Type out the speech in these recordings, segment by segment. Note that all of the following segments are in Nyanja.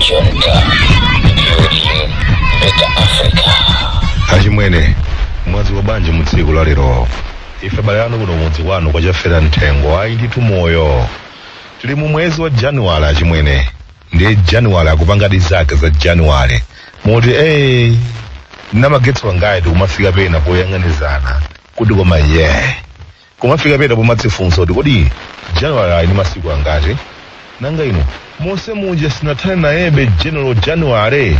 Junta, building better Africa. Achimwene, mwadzuka bwanji mu tsiku la lero? Ife bale anu kuno mudzi kwanu kwachafera mthengo. Ayi ndithu, moyo tili mu mwezi wa Januwale. Achimwene, ndiye Januwale akupangadi zake za Januwale, moti namagetsi wangayi tikumafika pena poyang'anizana kuti koma ye kumafika pena pomadzifunsa kuti kodi Januwale ali ndi masiku angati? Nanga ino monse muja sinathane nayebe General Januwale,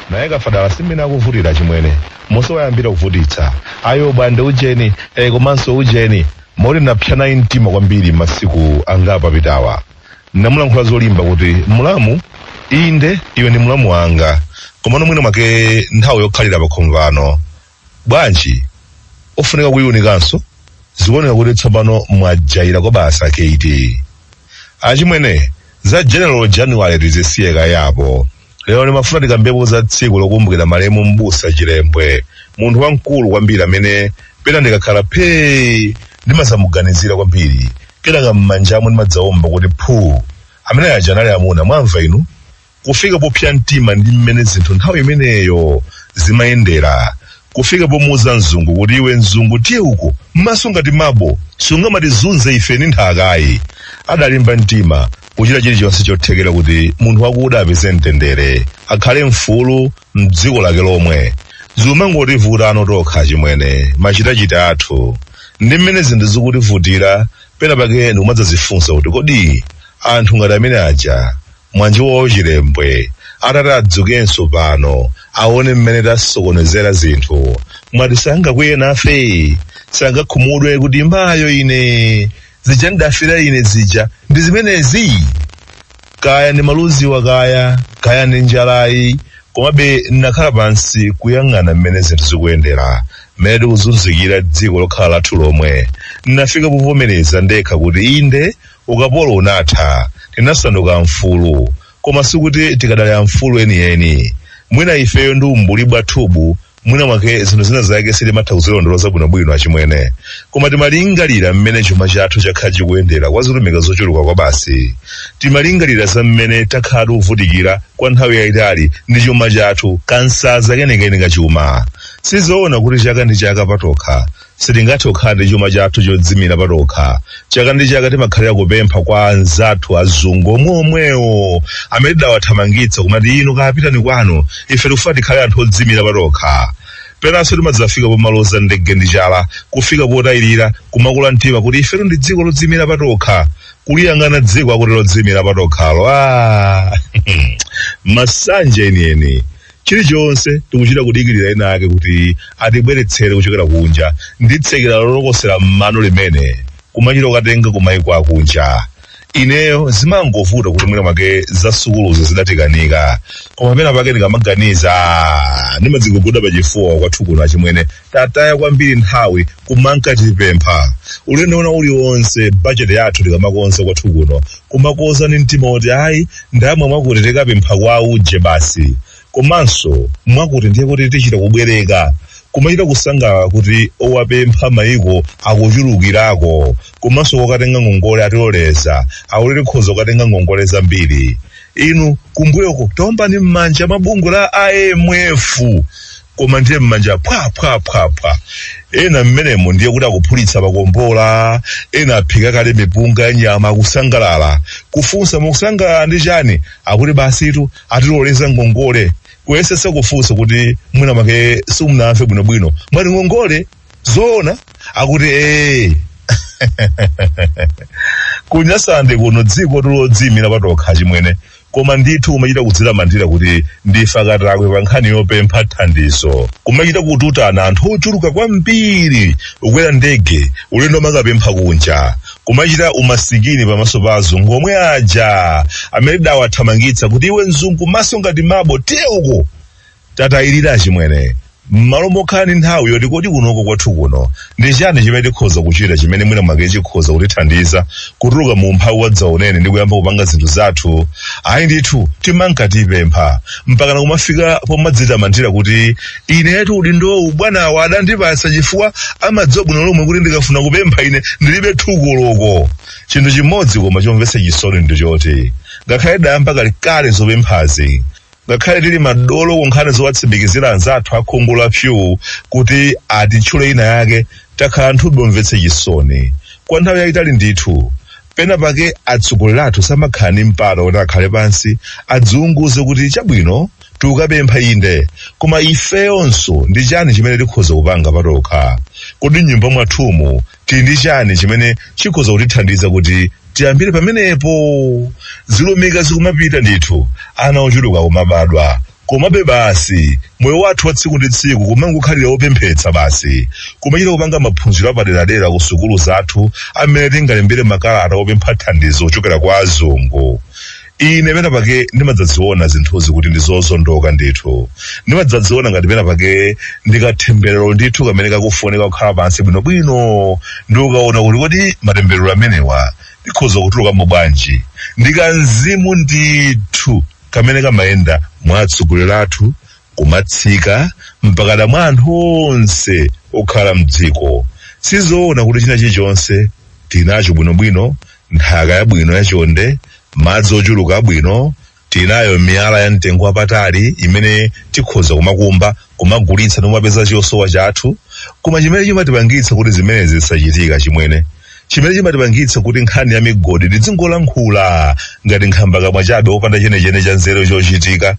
naye kafadala simmene akuvutira. Chimwene, monse wayambira kuvutitsa ayo bwande ujeni komanso ujeni, moti napsana mtima kwambiri. Masiku angapo apitawa ndamulankhula zolimba kuti mulamu, inde iwe ndi mulamu wanga, komano mwina mwake nthawi yokhalira pakhomvano bwanji ofunika kuyunikanso. Zikuoneka kuti tsopano mwajayira kwa basa kt. Achimwene, za General January tizisiye kayapo. Lero ndimafuna tikambepo za tsiku lokumbukira malemu Mbusa Chilembwe, munthu wamkulu kwambiri amene pena ndikakhala phee ndimasamuganizira kwambiri, kenaka m'manjamo ndimadzaomba kuti phuu, amene aja anali amuna. Mwamva inu, kufika popsa mtima ndi mmene zinthu nthawi imeneyo zimayendera, kufika pomuuza mzungu kuti iwe mzungu, tiye uko, mmaso ngati mabo, sungamatizunze ife ndi nthakayi. Adalimba mtima kuchita chilichonse chothekera kuti munthu wakuda apeze mtendere, akhale mfulu mdziko lake lomwe. Zimangotivuta ano tokha chimwene, machitachita athu ndi mmene zinthu zikutivutira. Pena pake ndikumadzazifunsa kuti kodi anthu ngati amene aja mwanji wawo Chilembwe atati adzukenso pano aone mmene tasokonezera zinthu, mwati sangakwiye nafe? Sangakhumudwe kuti mbayo ine zija ndidafira ine zija ndi zimenezi? Kaya ndi maluziwa, kaya ndi njalayi, komabe ndinakhala pansi kuyang'ana mmene zinthu zikuyendera, mmene tikuzunzikira dziko lokhala lathu lomwe. Ndinafika povomereza ndekha kuti inde, ukapolo unatha, tinasanduka mfulu, koma sikuti tikadali amfulu enieni. Mwina ifeyo ndi umbuli bwathubu, mwina mwake zinthu zina zake sitimatha kuzilondoloza bwinobwino. Achimwene, koma timalingalira mmene chuma chathu chakhala chikuyendera kwa zitumika zochuluka kwa basi, timalingalira za mmene takhala tikuvutikira kwa nthawi yayitali ndi chuma chathu, kansaza kenekene kachuma. Sizoona kuti chaka ndi chaka patokha sitingathe kukhala ndi chuma chathu chodzimira patokha. Chaka ndi chaka timakhalira kupempha kwa anzathu azungu omweomwewo amene tidawathamangitsa, kumati inu kapitani kwanu, ife tikufuna tikhale anthu odzimira patokha. Penanso timadzafika pomaloza ndege ndi chala, kufika potayirira, kumakula mtima kuti ifetu ndi dziko lodzimira patokha. Kuliyang'ana dziko akuti lodzimira patokhalo, masanje enieni. Chilichonse tikuchita kudikirira ena ake kuti atibweretsere kuchokera kunja, ndi tsekera lolokosera m'mano limene kumachita kukatenga kumayiko akunja. Ineyo zimangovuta kuti mwina mwake za sukuluzo zidatikanika, koma pena pake ndikamaganiza ndimadziguguda pachifuwa. Kwathu kuno achimwene tataya kwambiri nthawi kumanka tipempha. Ulendo una uliwonse bajeti yathu tikamakonza kwathu kuno, kumakonza ndi mtima woti ayi, ndamwe mwakuti tikapempha kwa uje basi, komanso mwakuti ndiye kuti tichita kubwereka, kumachita kusangalala kuti owapempha mayiko akuchulukirako, komanso kokatenga ngongole atiloleza, akuti tikhoza kukatenga ngongole zambiri. Inu kumbuyoko taombani m'manja mabungwe la IMF, koma ndiye m'manja phwa phwa phwa phwa. Ena mmenemo ndiye kuti akuphulitsa pakombola, ena aphika kale mipunga ya nyama, akusangalala. Kufunsa, mukusangalala ndi chani? Akuti basitu atiloleza ngongole. Kuyesesa kufunsa kuti mwina make simunamve bwinobwino, mwati ngongole zoona? Akuti ee. Kunyasande kuno dziko tilodziyimira patokha chimwene, koma ndithu kumachita kudzilamandira kuti ndife akatakwe pa nkhani yopempha thandizo, kumachita kututana anthu ochuluka kwambiri, kukwera ndege ulendo makapempha kunja, kumachita umasikini pamaso pa azungu omwe aja amene tidawathamangitsa kuti iwe mzungu, maso ngati mabo, tiye uko. Tatayirira chimwene, m'malo mokhala ndi nthawi yoti kodi kunoko kwathu kuno ndi chani chimene tikhoza kuchita chimene mwina mwake chikhoza kutithandiza kutuluka mu umphawi wa dzaonene ndi kuyamba kupanga zinthu zathu, ayi ndithu timanka tipempha, mpakana kumafika pomadzitamandira kuti inetu udindowu bwanawa adandipatsa chifukwa amadziwa bwino lomwe kuti ndikafuna kupempha ine ndilibe thukoloko. Chinthu chimodzi koma chomvetsa chisoni ndi choti Ngakhale dayamba kalekale zopemphazi, ngakhale tili madolo ku nkhani zowatsimikizira anzathu akhungu la pyu kuti atitchule ina yake, takhala anthube omvetsa chisoni kwa nthawi yayitali ndithu. Pena pake atsogoleri athu samakhala ndi mpata kuti akhale pansi adziunguze kuti chabwino, tikukapempha inde, koma ifeyonso ndi chani chimene tikhoza kupanga patokha? Kodi nyumba mwathumu tili ndi chani chimene chikhoza kutithandiza kuti tiyambire pamenepo? Zilumika zikumapita ndithu, ana ochuluka kumabadwa, komabe basi moyo wathu wa tsiku ndi tsiku kumangokhalira wopemphetsa basi, kumachita kupanga maphunziro apaderadera ku sukulu zathu amene tingalembere makalata opempha thandizo kuchokera kwa azungu. Ine pena pake ndimadzaziona zinthuzi kuti ndi zozondoka ndithu. Ndimadzaziona ngati pena pake ndikatemberero ndithu kamene kakufunika kukhala pansi bwinobwino ndi ukaona kuti kodi matemberero amenewa ndikhoza kutulukamo bwanji. Ndikamzimu ndithu kamene kamayenda mwa atsogoleri athu kumatsika mpakana mwa anthu onse okhala mdziko. Sizoona kuti china chilichonse tinacho bwinobwino, nthaka yabwino yachonde, madzi ochuluka abwino, tinayo miyala ya mtengo wapatali imene tikhoza kumakumba, kumagulitsa ndi kumapeza chosowa chathu. Koma chimene chimatipangitsa kuti zimenezi zisachitika, chimwene chimene chimatipangitsa kuti nkhani ya migodi tidzingolankhula ngati nkhambakamwa chabe wopanda chenechene cha nzeru chochitika,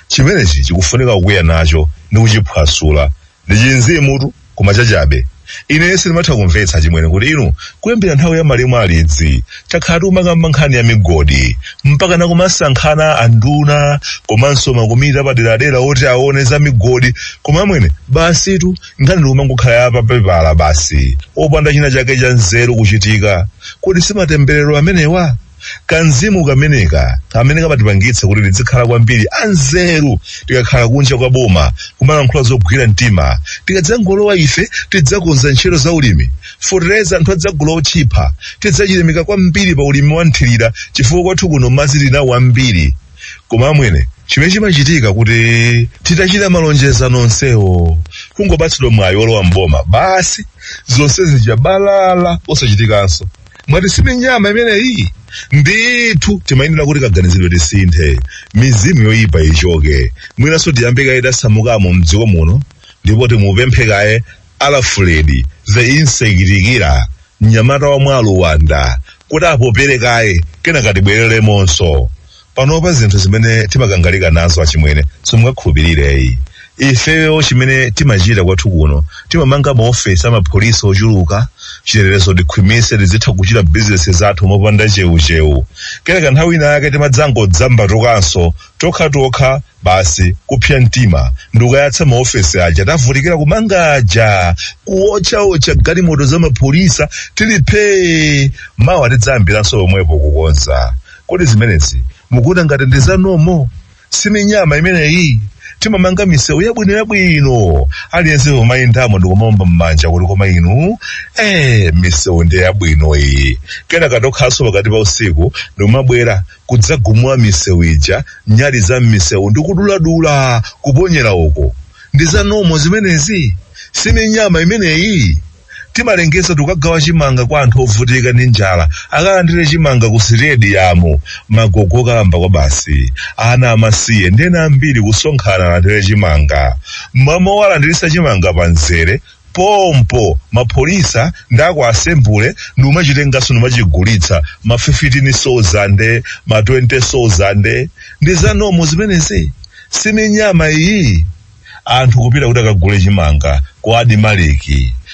chimenechi chikufunika kukwiya nacho ndi kuchiphwasula. Ndi chinzimutu koma chachabe. Ine sindimatha kumvetsa, chimwene, kuti inu kuyambira nthawi ya malemu Alidzi takhala tikumakamba nkhani ya migodi mpaka nakumasankhana anduna komanso makomiti apaderadera oti aone za migodi, koma amwene basitu nkhani ndikumangokhala ya papepala basi, opanda china chake cha nzeru kuchitika. Kodi simatemberero amenewa? Kanzimu kameneka kamene kamatipangitsa kuti tizikhala kwambiri anzeru tikakhala kunja kwa boma, kumalankhula zogwira mtima, tikadzangolowa ife tidzakonza ntchito za ulimi, fetereza anthu adzagula otchipa, tidzachilimika kwambiri pa ulimi wa nthirira chifukwa kwathu kuno madzi tinawo ambiri. Koma amwene, chimene chimachitika kuti titachita malonjezano onsewo, kungopatsidwa mwayi wolowa mboma, basi zonse zija balala, osachitikanso. Mwati siminyama imeneyi ndithu? Timayenera kuti kaganizidwe tisinthe, mizimu yoyipa ichoke, mwinanso tiyambe kaye tasamukamo mdziko muno, ndipo timupemphe kaye Alfred the insect killer, mnyamata wa mwaluwanda, kuti apopere kaye, kenaka tibwereremonso. Panopa zinthu zimene timakangalika nazo, achimwene, simungakhulupirireyi. Ifeyo chimene timachita kwathu kuno, timamanga maofesi amapolisi ochuluka, chitetezo tikhwimise, tizitha kuchita bizinesi zathu mopanda cheucheu. Kenaka nthawi ina yake timadzangodzambatukanso tokhatokha basi, kupsa mtima ndikukayatsa maofesi aja tavutikira kumanga aja, kuotchaotcha galimoto za mapolisa tilipe, mawa tidzayambiranso pomwepo kukonza. Kodi zimenezi mukuona ngati ndi zanomo? Siminyama imeneyi? Timamanga misewu yabwino yabwino, aliyense pomayendamo ndikumomba m'manja kuti koma inu, misewu ndiye yabwino iyi. Kenaka tokhalanso pakati pa usiku ndikumabwera kudzagumula misewu ija, nyali za m'misewu ndikuduladula kuponyera uko. Ndi zanomo zimenezi? Siminyama imeneyi? Timalengeza tikukagawa chimanga kwa anthu ovutika ndi njala, akalandire chimanga ku sitediyamu, magogo okalamba kwa basi, ana amasiye ndi ena ambiri kusonkhana alandire chimanga. Mmalo walandirisa chimanga pa mzere pompo, mapolisa ndi aku asembule ndimachitenganso ndimachigulitsa ma 15 thousand, ma 20 thousand. Ndi zanomo zimenezi? Siminyama iyi? Anthu kupita kuti akagule chimanga ku ADMARC,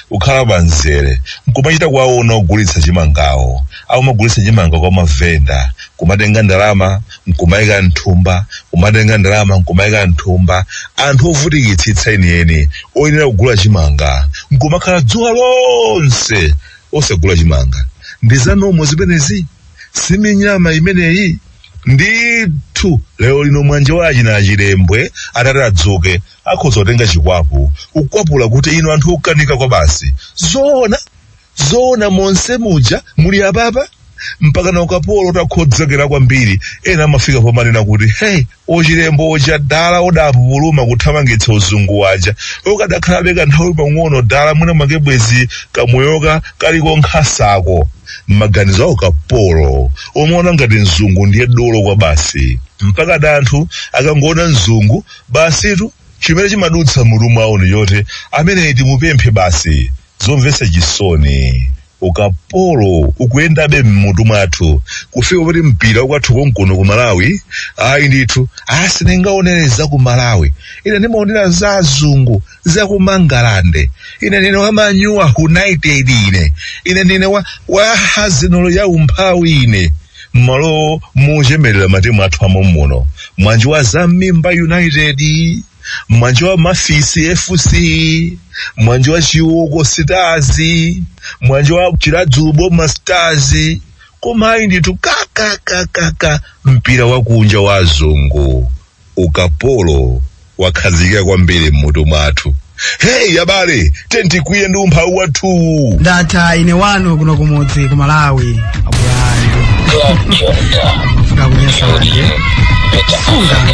kukhala pamzere, nkumachita kuwaona ogulitsa chimangawo akumagulitsa chimanga kwa mavenda, kumatenga ndalama nkumayika mthumba, kumatenga ndalama nkumayika mthumba. Anthu ovutikitsitsa enieni oyenera kugula chimanga nkumakhala dzuwa lonse osagula chimanga. Ndi zanomo zimenezi? Siminyama imeneyi ndithu? Lero lino mwanje wa achina Achilembwe atati adzuke, akhoza kutenga chikwapu kukwapula kuti inu anthu okanika kwa basi. Zoona zoona, monse muja muli apapa mpaka na ukapolo utakhodzekera kwambiri, ena amafika pomanena kuti, "Hey, ochilembo ocha dala odapupuluma kuthamangitsa uzungu waja, okadakhalabe kanthawi pang'ono dala mwina mwake bwezi kamoyoka kaliko nkhasako." M'maganizo awo kapolo omaona ngati mzungu ndiye dolo kwa basi, mpaka anthu akangoona mzungu basitu chimene chimadutsa mutu mwawo ndi choti amene timupemphe basi. Zomvetsa chisoni, ukapolo ukuyendabe mmutu mwathu kufika kuti mpira wakwathu konkuno ku Malawi ayi ndithu, asindingaonere za ku Malawi, ine ndimaonera za azungu za ku Mangalande, ine ndine wa Manyuwa United, ine ndine wa Arsenal ya umphawi. Ine mmalo mochemerera matimu athu amomuno, mwanji wa Zamimba United, mwanji wa Mafisi FC, mwanji wa Chiwoko Stars, mwanji wa Chiradzubo Boma Stars, koma ayi ndithu, kakakakaka, mpira wakunja wa azungu. Ukapolo wakhazikika kwambiri mmutu mwathu. Heyi abale, tentikwiye ndi umphawi wathuwu. Ndatha ine wanu kuno kumudzi ku Malawi, abuyani Club Junta, kufika kunyasalande building better sunga Africa.